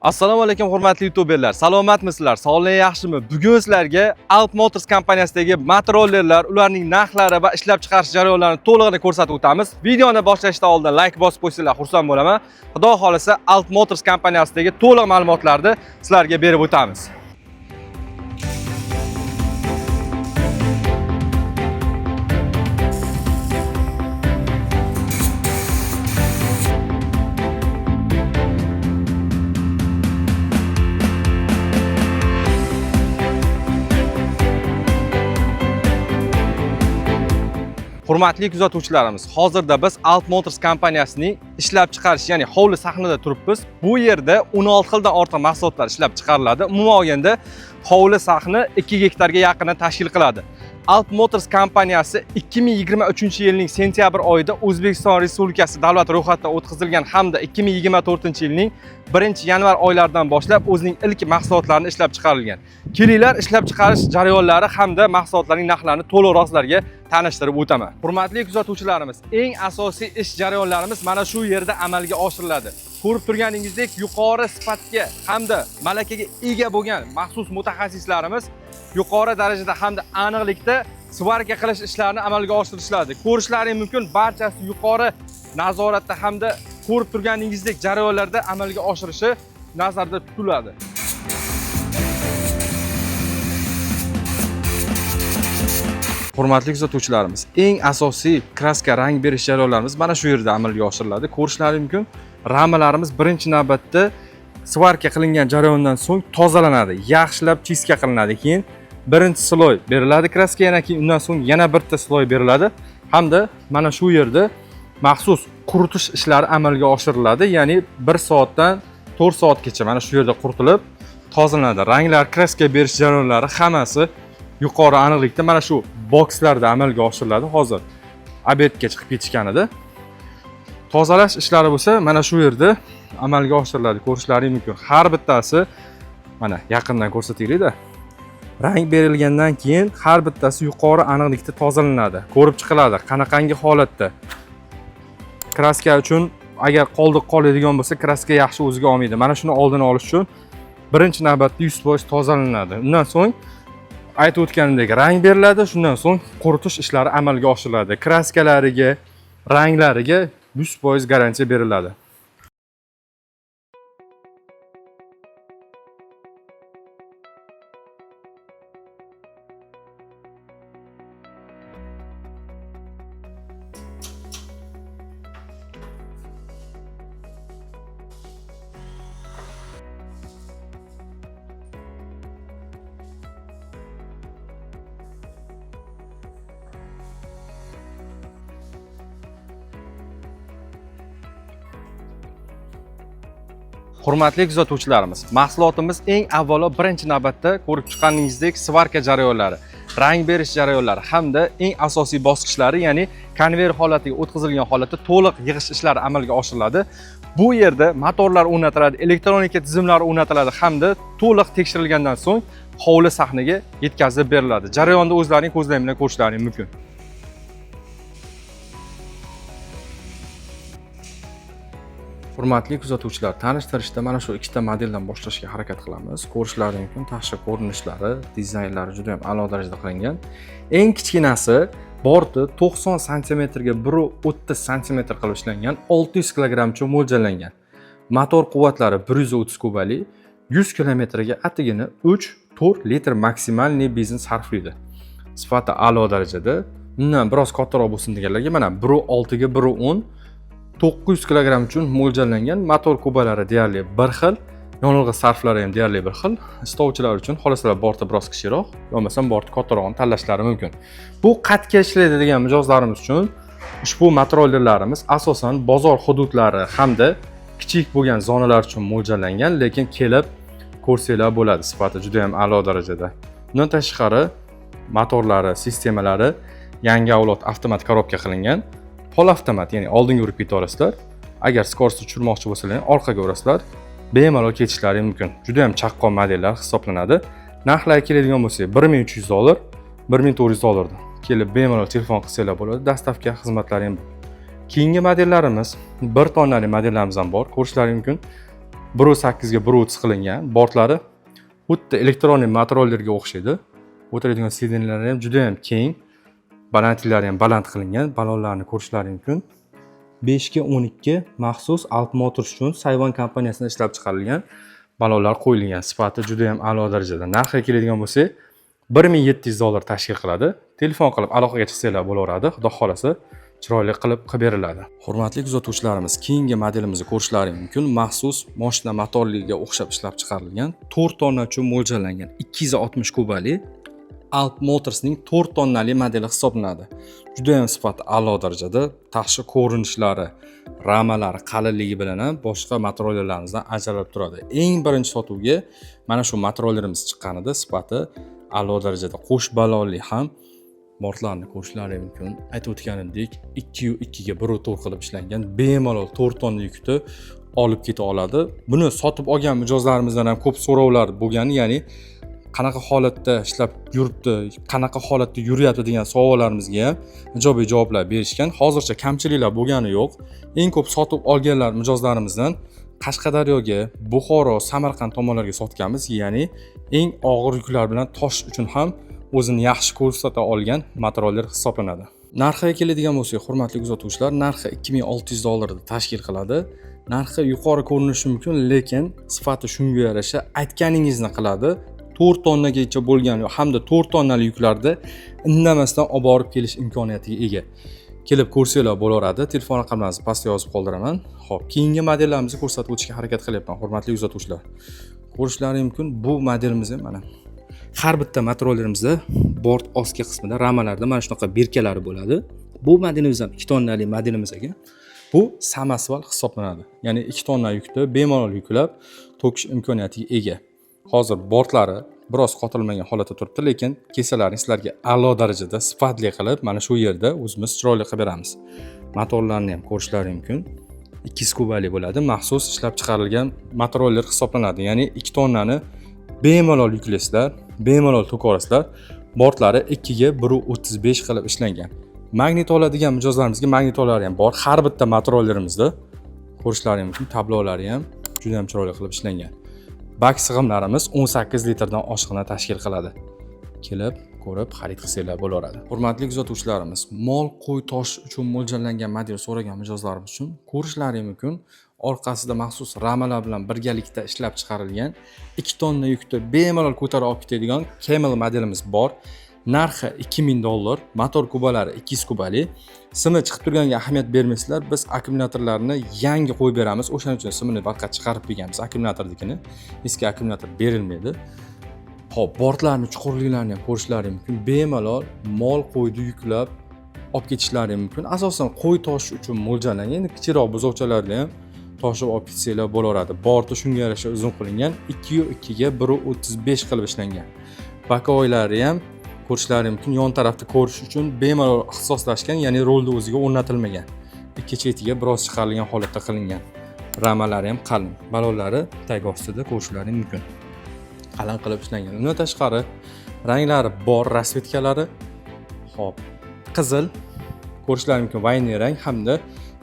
Assalomu alaykum, hurmatli youtuberlar. Salomatmisizlar? Sog'lik yaxshimi? Bugun sizlarga Alp Motors kompaniyasidagi motorollerlar, ularning narxlari va ishlab chiqarish jarayonlarini to'lig'ini ko'rsatib o'tamiz. Videoni boshlashdan oldin like bosib qo'ysanglar xursand bo'laman. Xudo xolasa Alp Motors kompaniyasidagi to'liq ma'lumotlarni sizlarga berib o'tamiz. Hurmatli kuzatuvchilarimiz, hozirda biz Alp Motors kompaniyasining ishlab chiqarish, ya'ni hovli sahnida turibmiz. Bu yerda 16 xildan ortiq mahsulotlar ishlab chiqariladi. Umuman olganda hovli sahni 2 gektarga yaqinini tashkil qiladi. Alp Motors kompaniyasi 2023-yilning sentyabr oyida O'zbekiston Respublikasi davlat ro'yxatidan o'tkazilgan hamda 2024-yilning 1-yanvar oylaridan boshlab o'zining ilk mahsulotlarini ishlab chiqarilgan. Kelinglar, ishlab chiqarish jarayonlari hamda mahsulotlarning narxlarini to'liqroq sizlarga tanishtirib o'taman. Hurmatli kuzatuvchilarimiz, eng asosiy ish jarayonlarimiz mana shu yerda amalga oshiriladi. Ko'rib turganingizdek, yuqori sifatga hamda malakaga ega bo'lgan maxsus mutaxassislarimiz yuqori darajada hamda aniqlikda svarka qilish ishlarini amalga oshirishadi. Ko'rishlaring mumkin, barchasi yuqori nazoratda hamda ko'rib turganingizdek jarayonlarda amalga oshirishi nazarda tutiladi. Hurmatli kuzatuvchilarimiz, eng asosiy kraska rang berish jarayonlarimiz mana shu yerda amalga oshiriladi. Ko'rishlari mumkin, ramalarimiz birinchi navbatda svarka qilingan jarayondan so'ng tozalanadi, yaxshilab чистка qilinadi. Keyin birinchi слой beriladi kraska, yana keyin undan so'ng yana bitta слой beriladi hamda mana shu yerda maxsus quritish ishlari amalga oshiriladi. Ya'ni 1 soatdan 4 soatgacha mana shu yerda quritilib tozalanadi. Ranglar, kraska berish jarayonlari hammasi yuqori aniqlikda mana shu bokslarda amalga oshiriladi. Hozir обед ga chiqib ketishgan edi. Tozalash ishlari bo'lsa mana shu yerda amalga oshiriladi. Ko'rishlaring mumkin. Har bittasi mana yaqindan ko'rsataylikda. Rang berilgandan keyin har bittasi yuqori aniqlikda tozalanadi, ko'rib chiqiladi, qanaqangi holatda. Kraska uchun agar qoldiq qoladigan bo'lsa, kraska yaxshi o'ziga olmaydi. Mana shuni oldini olish uchun birinchi navbatda 100% tozalanadi. Undan so'ng aytib o'tganimdek rang beriladi, shundan so'ng quritish ishlari amalga oshiriladi. Kraskalariga, ranglariga 100% garantiya beriladi. Hurmatli kuzatuvchilarimiz, mahsulotimiz eng avvalo birinchi navbatda ko'rib chiqqaningizdek svarka jarayonlari, rang berish jarayonlari hamda eng asosiy bosqichlari, ya'ni konveyer holatiga o'tkazilgan holatda to'liq yig'ish ishlari amalga oshiriladi. Bu yerda motorlar o'rnatiladi, elektronika tizimlari o'rnatiladi hamda to'liq tekshirilgandan so'ng hovli sahniga yetkazib beriladi. Jarayonni o'zlaring ko'zlaring bilan ko'rishlaring mumkin. Hurmatli kuzatuvchilar, tanishtirishda mana shu ikkita modeldan boshlashga harakat qilamiz. Ko'rishlaring mumkin, tashqi ko'rinishlari, dizaynlari juda ham a'lo darajada qilingan. Eng kichkinasi borti 90 santimetrga 1.30 santimetr qilib ishlangan, 600 kilogramcha mo'ljallangan. Motor quvvatlari 130 kubali, 100 kilometrga atigini 3-4 litr maksimalniy benzin sarflaydi. Sifati a'lo darajada. Undan biroz kattaroq bo'lsin deganlarga mana 1.6 ga 1.10 900 kilogramm uchun mo'ljallangan, motor kubalari deyarli bir xil, yonilg'i sarflari ham deyarli bir xil. Istovchilar uchun xohlasalar borti biroz kichikroq, bo'lmasam borti kattarog'ini tanlashlari mumkin. Bu qatga ishlaydi degan mijozlarimiz uchun ushbu motorollerlarimiz asosan bozor hududlari hamda kichik bo'lgan zonalar uchun mo'ljallangan, lekin kelib ko'rsanglar bo'ladi, sifati juda ham a'lo darajada. Bundan tashqari motorlari, sistemalari yangi avlod avtomat korobka qilingan. Pol avtomat, ya'ni oldinga urib keta olasizlar. Agar скорость tushirmoqchi bo'lsalar, orqaga urasizlar. Bemalol ketishlari mumkin. Juda ham chaqqon modellar hisoblanadi. Narxlariga keladigan bo'lsak, 1300 dollar, 1400 dollardan kelib bemalol telefon qilsanglar bo'ladi. Доставка xizmatlari ham bor. Keyingi modellarimiz, bir tonnali modellarimiz ham bor. Ko'rishlaring mumkin. 1,8 ga 1,30 qilingan. Bortlari xuddi электронный motorollerga o'xshaydi. O'tiradigan сиденье lari ham juda ham keng, balandliklari ham baland qilingan. Balonlarni ko'rishlari mumkin. 5 ga 12 maxsus Alp Motors uchun Sayvon kompaniyasidan ishlab chiqarilgan balonlar qo'yilgan. Sifati juda ham a'lo darajada. Narxiga keladigan bo'lsak, 1700 dollar tashkil qiladi. Telefon qilib aloqaga chiqsanglar bo'laveradi. Xudo xohlasa, chiroyli qilib qilib beriladi. Hurmatli kuzatuvchilarimiz, keyingi modelimizni ko'rishlari mumkin. Maxsus moshina motorligiga o'xshab ishlab chiqarilgan, 4 tonna uchun mo'ljallangan 260 kubali Alp Motorsning 4 tonnali modeli hisoblanadi. Juda ham sifati a'lo darajada, tashqi ko'rinishlari, ramalari qalinligi bilan ham boshqa motorollerlarimizdan ajralib turadi. Eng birinchi sotuvga mana shu motorollerimiz chiqqanida sifati a'lo darajada, qo'sh balonli ham. Bortlarni ko'rishlari mumkin. Aytib o'tganimdek, 2 2 ga 1,4 qilib ishlangan, bemalol 4 tonna yukni olib keta oladi. Buni sotib olgan mijozlarimizdan ham ko'p so'rovlar bo'lgani, ya'ni qanaqa holatda ishlab yuribdi, qanaqa holatda yuryapti degan savollarimizga ham ijobiy javoblar berishgan. Hozircha kamchiliklar bo'lgani yo'q. Eng ko'p sotib olganlar mijozlarimizdan Qashqadaryoga, Buxoro, Samarqand tomonlarga sotganmiz. Ya'ni eng og'ir yuklar bilan tosh uchun ham o'zini yaxshi ko'rsata olgan motoroller hisoblanadi. Narxiga keladigan bo'lsak, hurmatli kuzatuvchilar, narxi 2600 dollarni tashkil qiladi. Narxi yuqori ko'rinishi mumkin, lekin sifati shunga yarasha, aytganingizni qiladi. 4 tonnagacha bo'lgan hamda 4 tonnali yuklarni indamasdan olib borib kelish imkoniyatiga ega. Kelib ko'rsanglar bo'laveradi. Telefon raqamlarimizni pastga yozib qoldiraman. Xo'p, keyingi modellarimizni ko'rsatib o'tishga harakat qilyapman, hurmatli kuzatuvchilar. Ko'rishlari mumkin, bu modelimiz ham mana, har bitta motorollerimizda bort ostki qismida ramalarda mana shunaqa бирка lari bo'ladi. Bu modelimiz ham 2 tonnali modelimiz ekan. Bu samosval hisoblanadi. Ya'ni 2 tonna yukni bemalol yuklab to'kish imkoniyatiga ega. Hozir bortlari biroz qotirilmagan holatda turibdi, lekin kesalarni sizlarga a'lo darajada sifatli qilib mana shu yerda o'zimiz chiroyli qilib beramiz. Motorlarni ham ko'rishlari mumkin. 200 kubali bo'ladi. Maxsus ishlab chiqarilgan motoroller hisoblanadi. Ya'ni 2 tonnani bemalol yuklaysizlar, bemalol to'ka. Bortlari 2 ga 1,35 qilib ishlangan. Magnit oladigan mijozlarimizga magnitolari ham bor. Har bitta motorollerimizda ko'rishlari mumkin, tablolari ham juda ham chiroyli qilib ishlangan. Bak sig'imlarimiz 18 litrdan oshiqni tashkil qiladi. Kelib, ko'rib, xarid qilsanglar bo'laveradi. Hurmatli kuzatuvchilarimiz, mol, qo'y tosh uchun mo'ljallangan model so'ragan mijozlarimiz uchun ko'rishlari mumkin. Orqasida maxsus ramalar bilan birgalikda ishlab chiqarilgan, 2 tonna yukni bemalol ko'tarib olib ketadigan Camel modelimiz bor. Narxi 2000 dollar, motor kubalari 200 kubali. Simi chiqib turganiga ahamiyat bermaysizlar. Biz akkumulyatorlarni yangi qo'yib beramiz. O'shaning uchun simini boshqa chiqarib berganmiz akkumulyatornikini. Eski akkumulyator berilmaydi. Xo'p, bortlarni chuqurliklarini ham ko'rishlari mumkin. Bemalol mol, qo'yni yuklab olib ketishlari mumkin. Asosan qo'y toshish uchun mo'ljallangan. Endi kichikroq buzovchalarni ham toshib olib ketsanglar bo'laveradi. Borti shunga yarasha uzun qilingan. 2 2 ga 1,35 qilib ishlangan. Боковой lari ham ko'rishlari mumkin. Yon tarafda ko'rish uchun bemalol ixtisoslashgan, ya'ni rulni o'ziga o'rnatilmagan. Ikki chetiga biroz chiqarilgan holatda qilingan. Ramalari ham qalin. Balonlari tag ostida ko'rishlari mumkin. Qalin qilib ishlangan. Undan tashqari ranglari bor, расцветка lari. Xo'p, qizil ko'rishlari mumkin, военный rang hamda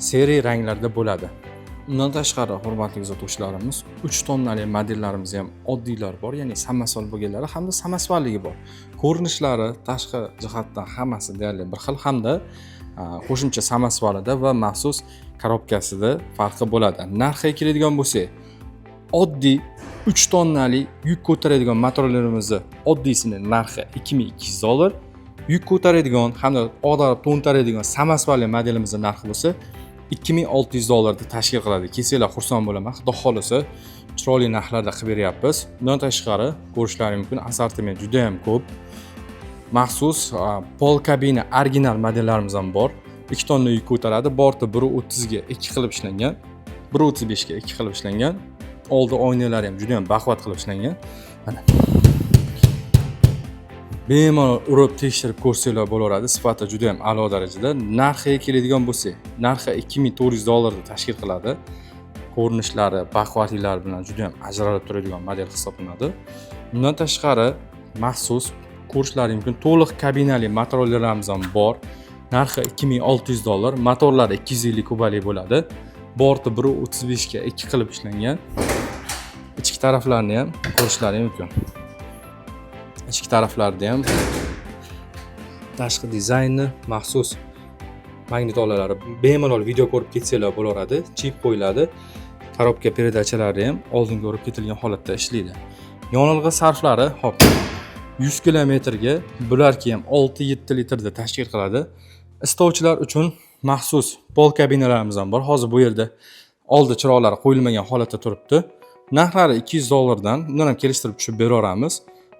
серый ranglarda bo'ladi. Undan tashqari, hurmatli kuzatuvchilarimiz, 3 tonnali modellarimiz ham oddiylar bor, ya'ni samosval bo'lganlari hamda samosvalligi bor. Ko'rinishlari tashqi jihatdan hammasi deyarli bir xil hamda qo'shimcha samosvalida va maxsus коробка sida farqi bo'ladi. Narxiga keladigan bo'lsak, oddiy 3 tonnali yuk ko'taradigan motorlarimizni oddiysini narxi 2200 dollar. Yuk ko'taradigan hamda ag'darib to'ntaradigan samosvalli modelimizni narxi bo'lsa 2600 dollarni tashkil qiladi. Kelsanglar, xursand bo'laman. Xudo xohlasa, chiroyli narxlarda qilib beryapmiz. Bundan tashqari, ko'rishlari mumkin, assortiment juda ham ko'p. Maxsus pol kabina original modellarimiz ham bor. 2 tonna yuk ko'taradi. Borti 1,30 ga 2 qilib ishlangan. 1,35 ga 2 qilib ishlangan. Oldi oynalari ham juda ham baquvvat qilib ishlangan. Mana. Bemalol urib tekshirib ko'rsanglar bo'laveradi. Sifati juda ham a'lo darajada. Narxiga keladigan bo'lsak, narxi 2400 dollarni tashkil qiladi. Ko'rinishlari, baquvvatliklari bilan juda ham ajralib turadigan model hisoblanadi. Undan tashqari, maxsus ko'rishlari mumkin, to'liq kabinali motorlarimiz ham bor. Narxi 2600 dollar, motorlari 250 kubali bo'ladi. Borti 1,35 ga 2 qilib ishlangan. Ichki taraflarini ham ko'rishlari mumkin. Ichki taraflarida ham tashqi dizaynni, maxsus magnitolalari, bemalol video ko'rib ketsanglar bo'laveradi. Chip qo'yiladi. Коробка передач alari ham oldinga urib ketilgan holatda ishlaydi. Yonilg'i sarflari, hop, 100 kilometrga bularki ham 6-7 litrda tashkil qiladi. Istovchilar uchun maxsus pol kabinalarimiz ham bor. Hozir bu yerda oldi chiroqlari qo'yilmagan holatda turibdi. Narxlari 200 dollardan, undan ham kelishtirib tushib beraveramiz.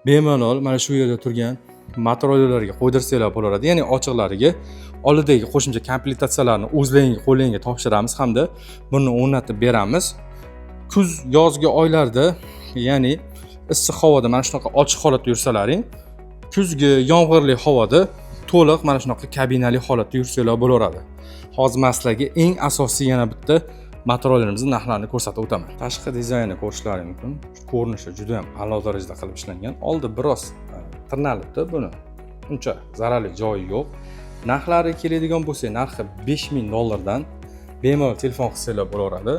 Bemalol mana shu yerda turgan motorollerlarga qo'ydirsanglar bo'laveradi, ya'ni ochiqlariga. Oldidagi qo'shimcha komplektatsiyalarni o'zlaringga, qo'lingga topshiramiz hamda buni o'rnatib beramiz. Kuz, yozgi oylarda, ya'ni issiq havoda mana shunaqa ochiq holatda yursalaring, kuzgi yomg'irli havoda to'liq mana shunaqa kabinali holatda yursanglar bo'laveradi. Hozir man sizlarga eng asosiy yana bitta motorollerimizni narxlarini ko'rsatib o'taman. Tashqi dizaynini ko'rishlari mumkin. Ko'rinishi juda ham a'lo darajada qilib ishlangan. Oldi biroz tirnalibdi, buni uncha zararli joyi yo'q. Narxlari keladigan bo'lsak, narxi 5000 dollardan, bemalol telefon qilsanglar bo'laveradi.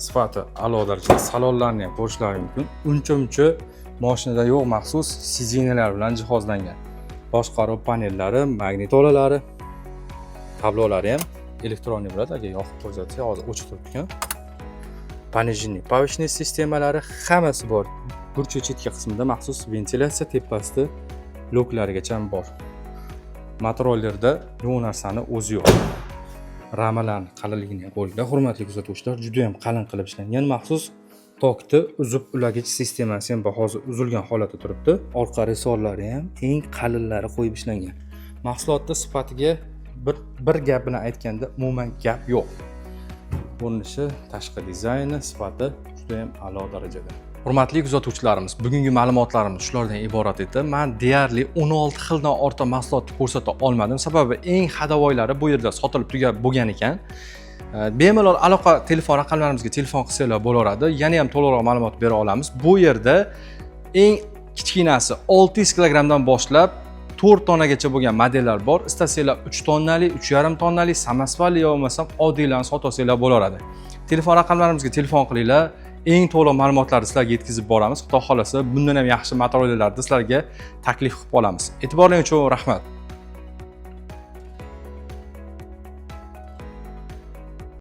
Sifati a'lo darajada, salonlarni ham ko'rishlari mumkin. Uncha muncha moshinada yo'q maxsus сиденья lar bilan jihozlangan. Boshqaruv panellari, magnitolalari, tablolari ham электронный bo'ladi. Agar yoqib ko'rsatsak, hozir o'chib turibdi ekan. Пониженный, повышенный sistemalari hammasi bor. Burchak chetki qismida maxsus ventilyatsiya, tepasida lyuklarigacha ham bor. Motorollerda yo'q narsani o'zi yo'q. Ramalarni qalinligini ham ko'ringlar, hurmatli kuzatuvchilar, juda ham qalin qilib ishlangan. Maxsus tokni uzib ulagich sistemasi ham bor. Hozir uzilgan holatda turibdi. Orqa resorlari ham eng qalinlari qo'yib ishlangan. Mahsulotni sifatiga bir gap bilan aytganda, umuman gap yo'q. Ko'rinishi, tashqi dizayni, sifati juda ham a'lo darajada. Hurmatli kuzatuvchilarimiz, bugungi ma'lumotlarimiz shulardan iborat edi. Man deyarli 16 xildan ortiq mahsulotni ko'rsata olmadim, sababi eng ходовой lari bu yerda sotilib tugab bo'lgan ekan. Bemalol aloqa telefon raqamlarimizga telefon qilsanglar bo'laveradi, yana ham to'liqroq ma'lumot bera olamiz. Bu yerda eng kichkinasi 600 kilogrammdan boshlab 4 tonnagacha bo'lgan modellar bor. Istasanglar 3 tonnali, 3,5 tonnali, samosvalli yo bo'lmasam oddiylarni sotib olsanglar bo'laveradi. Telefon raqamlarimizga telefon qilinglar, eng to'liq ma'lumotlarni sizlarga yetkazib boramiz. Xudo xohlasa, bundan ham yaxshi motorollerlarni sizlarga taklif qilib qolamiz. E'tiboring uchun rahmat.